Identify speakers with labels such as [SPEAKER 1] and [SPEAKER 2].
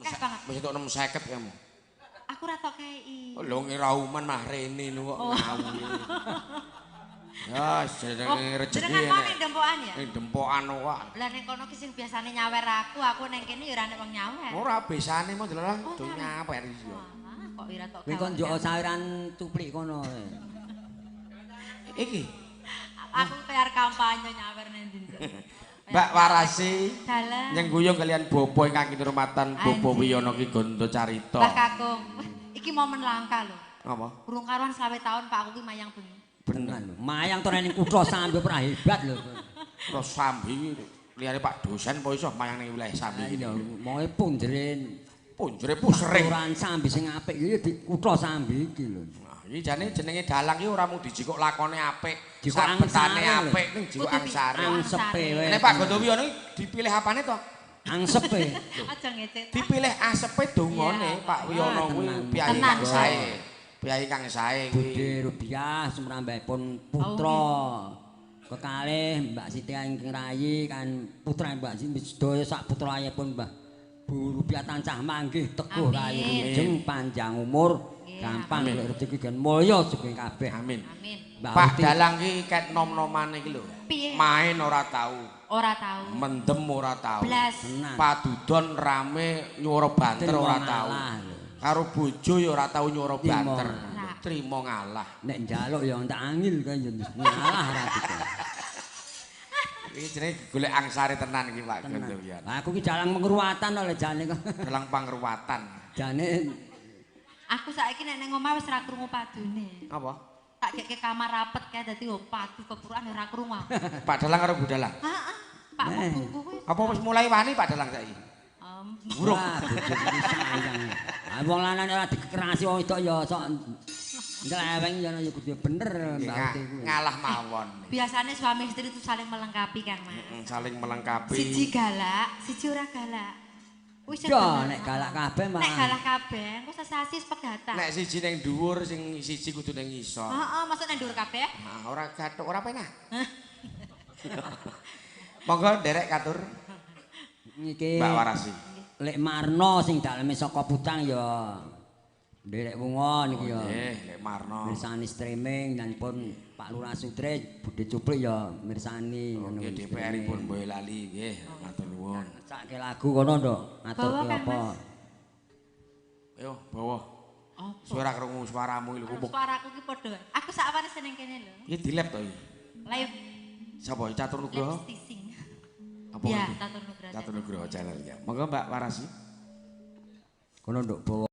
[SPEAKER 1] Akeh banget.
[SPEAKER 2] Wis entuk 650 kamu.
[SPEAKER 1] Aku ora tok kei.
[SPEAKER 2] Oh, lho ngira uman mah rene lho kok ngawur. Ya, jenenge rezeki.
[SPEAKER 1] Jenengan mau ning dempokan ya?
[SPEAKER 2] Ning dempokan kok.
[SPEAKER 1] Lah ning kono ki sing biasane nyawer aku ning kene ya ora nek wong nyawer.
[SPEAKER 2] Ora besane mau delalah do nyawer iya.
[SPEAKER 1] Kok ora tok.
[SPEAKER 3] Kowe kok njuk sawiran cuplik kono.
[SPEAKER 2] Iki
[SPEAKER 1] aku PR kampanye nyawer ning ndi.
[SPEAKER 2] Mbak Warasi nyengguyung kalian bopo ingkang kinurmatan Bopo Wiyono Ki Gondo Carita.
[SPEAKER 1] Mbah Kakung, iki momen langka lho.
[SPEAKER 2] Apa?
[SPEAKER 1] Urung karuan 20 tahun Pak aku ki mayang bengi.
[SPEAKER 3] Bener lho. Mayang to ning kutha Sambi ora hebat lho.
[SPEAKER 2] Kutha Sambi liyane Pak dosen apa iso mayang ning wilayah Sambi iki.
[SPEAKER 3] Iya, moe punjere
[SPEAKER 2] punjere pusering.
[SPEAKER 3] Kelurahan Sambi sing apik iki di kutha Sambi iki lho.
[SPEAKER 2] Nah, iki jane jenenge dalang iki ora mung dijikuk lakone apik, sabetane apik ning jikuk angsare.
[SPEAKER 3] Angsepe wae.
[SPEAKER 2] Nek Pak Gondowiyono iki dipilih apane to?
[SPEAKER 3] Angsepe.
[SPEAKER 1] Aja ngecek.
[SPEAKER 2] Dipilih asepe dongane Pak Wiyono kuwi piyayi kang sae. Piyayi kang sae kuwi.
[SPEAKER 3] Budhe Rubiah sumrambahipun putra. Kekalih Mbak Siti ingkang rayi kan putra Mbak Siti sedaya sak putrayipun Mbah Bu Rubiah tansah manggih teguh rayi wilujeng panjang umur. Gampang golek rezeki gen mulya sugih kabeh.
[SPEAKER 2] Amin. Pak Dalang ki ket nom-nomane iki lho. Main ora tau.
[SPEAKER 1] Ora tau.
[SPEAKER 2] Mendem ora tau. Padudon rame nyuwara banter ora tau. Karo bojo ya ora tau nyuwara banter. Trimo ngalah.
[SPEAKER 3] Nek njaluk ya entek angil kae ya ngalah ora dikon.
[SPEAKER 2] Iki jenenge golek angsare tenan iki Pak Gondowiyono.
[SPEAKER 3] Lah aku ki dalang pangruwatan lho jane kok.
[SPEAKER 2] Dalang pangruwatan.
[SPEAKER 3] Jane
[SPEAKER 1] aku saiki nek ning omah wis ora krungu padune.
[SPEAKER 2] Apa?
[SPEAKER 1] Tak gek ke kamar rapet kae dadi yo padu kepuruan ora krungu aku.
[SPEAKER 2] Pak Dalang karo Bu Dalang.
[SPEAKER 1] Heeh. Pak buku kuwi.
[SPEAKER 2] Apa wis mulai wani Pak Dalang saiki? Burung.
[SPEAKER 3] Bojoku sayang. Ah wong lanang ora dikerasi wong wedok ya sok ngleweng ya ya kudu bener Mbak Uti kuwi.
[SPEAKER 2] Ngalah mawon.
[SPEAKER 1] Biasane suami istri itu saling melengkapi kan, Mas.
[SPEAKER 2] Saling melengkapi.
[SPEAKER 1] Siji galak, siji ora galak. Wis
[SPEAKER 3] ya nek galak kabeh malah.
[SPEAKER 1] Nek galak kabeh engko sesasi pegatan.
[SPEAKER 2] Nek siji ning dhuwur sing siji kudu ning ngisor.
[SPEAKER 1] Heeh, maksud ning dhuwur kabeh?
[SPEAKER 2] Nah, ora gathuk ora penak. Monggo nderek katur.
[SPEAKER 3] Niki
[SPEAKER 2] Mbak Warasi.
[SPEAKER 3] Lek Marno sing daleme saka Pucang ya nderek wunga niki ya.
[SPEAKER 2] Nggih, Lek Marno.
[SPEAKER 3] Mirsani streaming dan pun Pak Lurah Sutre Budhe Cuplik ya mirsani ngono.
[SPEAKER 2] Nggih DPR-ipun Boyolali nggih, matur nuwun.
[SPEAKER 3] Sake lagu kono, Nduk. Ngaturke apa?
[SPEAKER 2] Ayo, bawa. Suara krungu suaramu iki lho.
[SPEAKER 1] Suaraku ki padha. Aku sakwane seneng kene lho.
[SPEAKER 2] Iki di lab to iki?
[SPEAKER 1] Live.
[SPEAKER 2] Sapa? Catur Nugroho? Apa?
[SPEAKER 1] Ya, Catur Nugroho.
[SPEAKER 2] Catur Nugroho channel ya. Monggo Mbak Warasi.
[SPEAKER 3] Kono Nduk bawa.